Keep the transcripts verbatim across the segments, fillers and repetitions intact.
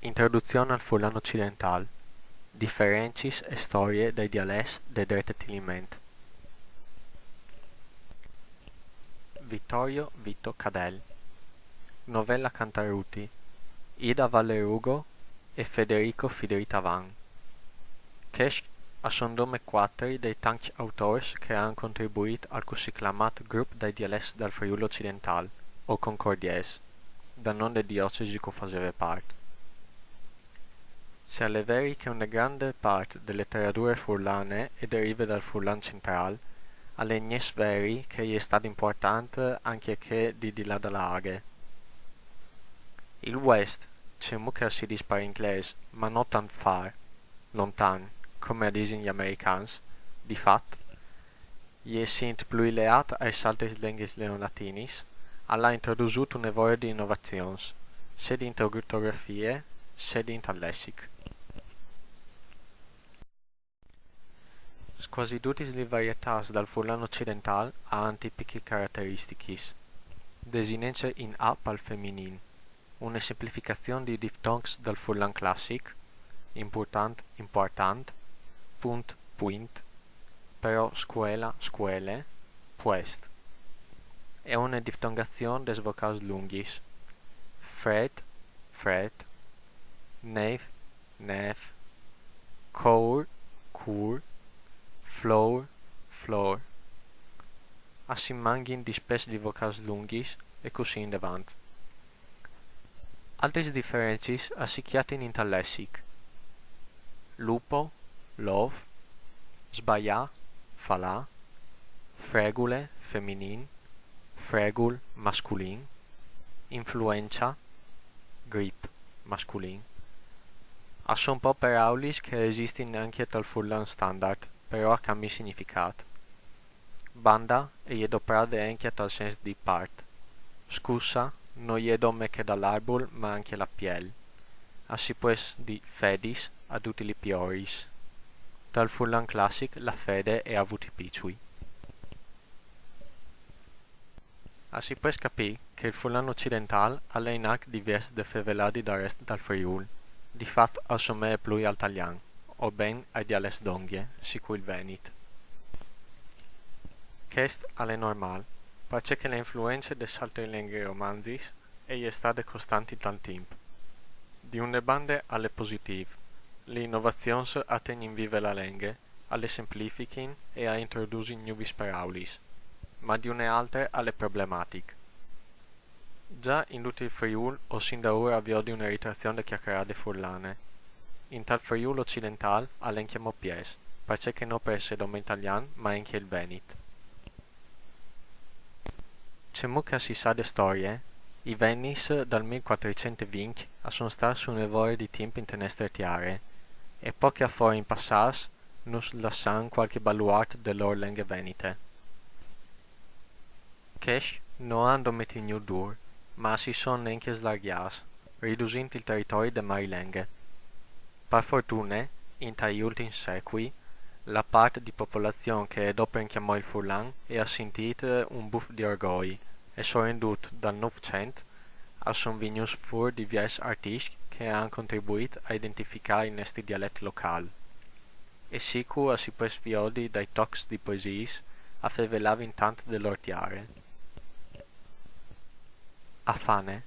Introduzion al furlan ocidentâl. Diferencis e storie dai dialets de dret e Tiliment. Vittorio Vito Cadel. Novella Cantaruti. Ida Vallerugo e Federico Fidritavan. Chescj a son dome cuatri dai tancj autôrs che a àn contribuît al cussì clamât grup dai dialets dal Friûl ocidentâl, o concordiês, dal non de diocesi che o faseve part. Se al è veri che une grande part de leterature furlane e derive dal furlan centrâl, al è gnanc veri che e je stade impuartante ancje chê di di là da la aghe. Il West, cemût che si dîs par inglês, ma no tant fâr, lontan, come a disin i americans, di fat, jessint plui leât aes altris lenghis neolatinis, al à introdusût une vore di inovazions, sedi inte ortografie, sedi intal lessic. Scuasi dutis lis varietâts dal furlan ocidentâl a àn tipichis carateristichis. Desinence in a pal feminin, une semplificazion dai diftongs dal furlan classic, impuartant, impuartant, punt, puint, però scuela, scuele, puest. E une diftongazion des vocâls lungjis, frêt, frêt, nêf, nêf, cour, cûr, flour, flôr. A si mangjin dispès lis vocâls lungjis e cussì indevant. Altris diferencis a si cjatin intal lessic: lupo, lôf, sbaiâ, falâ, fregule, feminin, fregul, masculin, influencja, grip, masculin. A son po peraulis che a esistin ancje tal furlan standard, però a cambin significât. Banda e je doprade ancje tal sens di part. Scussa no je dome chê dal arbul, ma ancje la piel. A si pues dî fedis a dutis lis pioris. Tal furlan classic la fede e à vût i piçui. A si pues capî che il furlan ocidentâl al è in arc diviers de fevelâ di dal rest dal Friûl. Di fat al somee plui al talian, o ben ai dialets dongje, sicûr il venit. Chest al è normâl, parcè che la influence des altris lenghis romanzis e je stade costante tal timp. Di une bande al è positîf, lis inovazions a tegnin vive la lenghe, a le semplifichin e a introdusin gnuvis peraulis, ma di une altre al è problematic. Za in dut il Friûl o sin daûr a viodi une ritrazion de cjacarade furlane. Intal Friûl ocidentâl al è ancjemò piês, parcè che no presse dome il talian, ma ancje il venit. Cemût che si sa de storie, i Venis dal mil cuatricent e vincj a son stâts une vore di timp inte nestre tiere, e po che a forin passâts nus lassan cualchi baluart de lôr lenghe venite. Chescj no àn dome tignût dûr, ma si son ancje slargjâts, ridusint il teritori de marilenghe. Par fortune, intai ultins secui, la part di popolazion che e dopre ancjemò il furlan e à sintît un buf di orgoi, e sorendut dal Nûfcent a son vignûts fûr diviers artiscj che a àn contribuît a identificâ il nestri dialet locâl. E sicûr a si pues viodi dai tocs di poesiis a fevelâ vintant de lôr tiere. A Fane,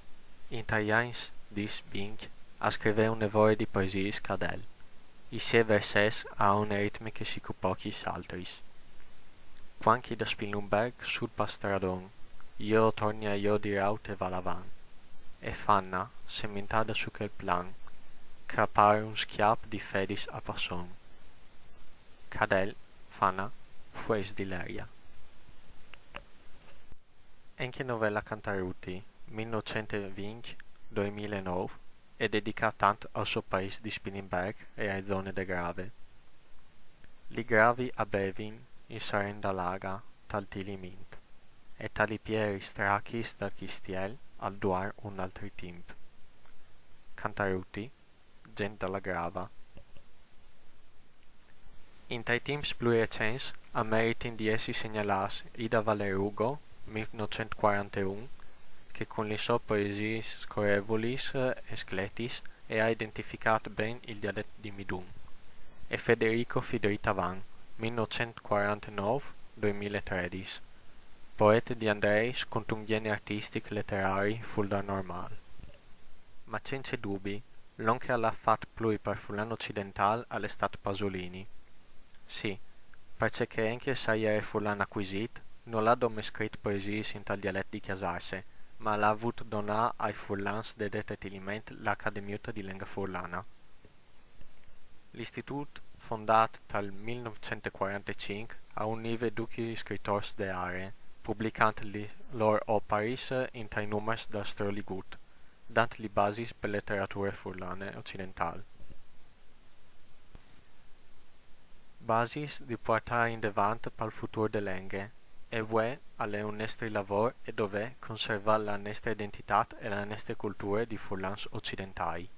intai agns dîs vincj, a scrivè une vore di poesiis Cadel. I siei versets a àn une ritmiche sicûr pocjis altris. Cuant che i da Spilumberc sù pal stradon, jo o torni a jodi raute valavant. E Fana, sementada su chel plan, che a pâr un scjap di fedis a passon. Cadel, Fana, fueis di Leria. Ancje Novella Cantaruti, mil nûfcent e vincj, doi mil e nûf, e dedicà tant al so paîs di Spilumberc e ae zone de grave. Lis gravis a bevin in sarent da la aghe tal Tiliment, e ta lis pieris strachis dal cjistiel al duarm un altri timp. Cantaruti, Gent da la grave. Intai timps plui recents a meritin di jessi segnalâts Ida Vallerugo, mil nûfcent e cuaranteun, che cun lis sôs poesiis scorevulis e scletis e à identificât ben il dialet di Midun. E Federico Fidritavan, mil nûfcent cuarantenûf, doi mil e tredis, poet di Andreis cuntun gjeni artistic leterari furlan normâl. Ma cence dubi, l'om che al à fat plui par furlan ocidentâl al è stât Pasolini. Sì, parcè che ancje se al jere furlan acuisît, nol à dome scrit poesiis intal dialet di cjasarse, ma al à vût donâ ai furlans de dret etiliment la Academiute di Lenghe Furlane. L'istitût, fondât tal mil nûfcent e cuarantecinc, al unive ducj i scritôrs de aree, publicant lis lôr oparis intai numars dal Stroligut, dant lis basis pe leterature furlane ocidentâl. Basis di puartâ indevant pal futûr de lenghe, e vuê al è un nestri lavôr e dovê conservâ la nestre identitât e la nestre culture di furlans ocidentâi.